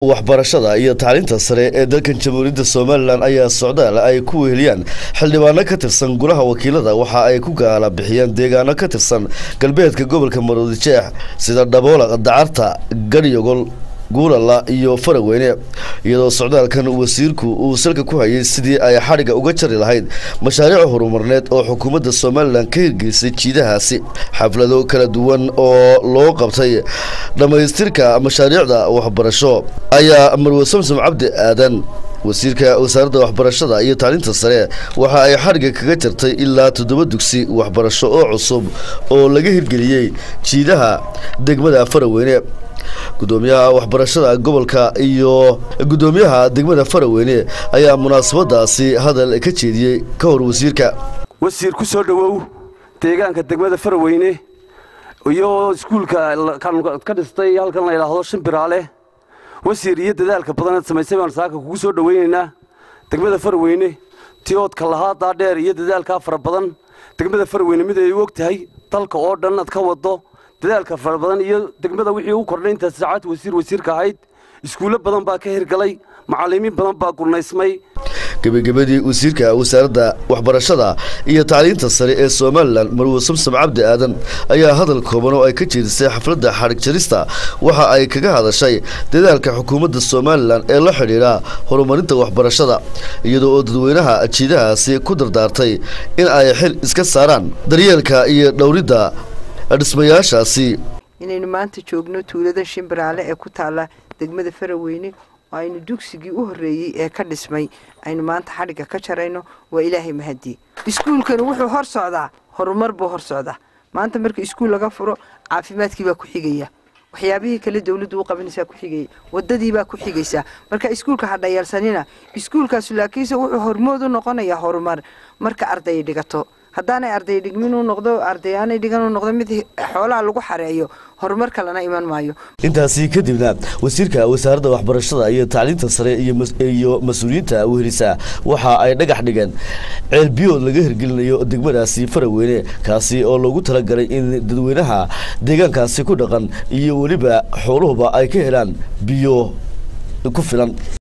Waxbarashada iyo tacliinta sare ee dalkan Jamhuuriyadda Somalilan ayaa socdaal ay ku weheliyaan xildhibaano ka tirsan golaha wakiilada waxa ay ku gaala bixiyeen deegaano ka tirsan galbeedka gobolka Maroodi Jeex, sida Dhaboola, Dacarta, Garyogol, Guulala iyo Faraweyne, iyadoo socdaalkan wasiirku uu salka ku hayay sidii ay xadhigga uga jari lahayd mashaariic horumarneed oo xukuumadda Somalilan ka hirgelisay jiidahaasi. Xaflado kala duwan oo loo qabtay dhammaystirka mashaariicda waxbarasho ayaa Marwe Samsom Cabdi Aadan, wasiirka wasaaradda waxbarashada iyo tacliinta sare, waxa ay xadhigga kaga jartay ilaa 7 dugsi waxbarasho oo cusub oo laga hirgeliyey jiidaha degmada Faraweyne. Gudoomiyaha waxbarashada gobolka iyo gudoomiyaha degmada Faraweyne ayaa munaasabadaasi hadal ka jeediyey ka hor wasiirka. Wasiir, ku soo dhowow deegaanka degmada Faraweyne iyo iskuulka ka dhistay halkan la yidhaahdo Shimbiraale. Wasiir, iyo dadaalka badanaad samaysay baanu saaka kugu soo dhowaynaynaa degmada Faraweyne, tiyoodka lahaadaa dheer iyo dadaalkaa fara badan. Degmada Faraweyne mid ay u og tahay dalka oo dhan aad ka waddo dadaalka fara badan, iyo degmada wixii u kordhay intaas saacad wasiir wasiirka ahayd, iskuullo badan baa ka hirgalay, macallimiin badan baa gurnaysmay. Gebagabadii, wasiirka wasaaradda waxbarashada iyo tacliinta sare ee Somalilan, Marwe Samsom Cabdi Aadan, ayaa hadal kooban oo ay ka jeedisay xafladda xadhig jarista waxa ay kaga hadashay dadaalka xukuumadda Somalilan ee la xidhiidha horumarinta waxbarashada, iyadoo oo dadweynaha jiidahaasi ku dardaartay in ay xil iska saaraan daryeelka iyo dhowridda dhismayaashaasi. Inaynu maanta joogno tuulada Shimbiraale ee ku taalla degmada Faraweyne oo aynu dugsigii u horreeyey ee ka dhismay aynu maanta xadhigga ka jarayno, waa Ilaahay mahadii. Iskuulkani wuxuu hor socdaa horumar buu hor socdaa. Maanta marka iskuul laga furo, caafimaadkii baa ku xigaya, waxyaabihii kale dawladdu u qabanaysaa ku xigaya, wadadiibaa ku xigaysaa. Marka iskuulka ha dhayalsanina iskuulkaasu, laakiinse wuxuu hormood u noqonayaa horumar marka arday dhigato. Haddaanay arday dhigmin uu noqdo, arday aanay dhigan uu noqdo mid xoolaha lagu xareeyo, horumar kalena iman maayo. Intaasi kadibna wasiirka wasaaradda waxbarashada iyo tacliinta sare iyo mas-uuliyiinta wehelisa waxa ay dhagax dhigeen ceelbiyood laga hirgelinayo degmadaasi Faraweyne, kaasi oo loogu talagalay in dadweynaha deegaankaasi ku dhaqan iyo weliba xooluhuba ay ka helaan biyo ku filan.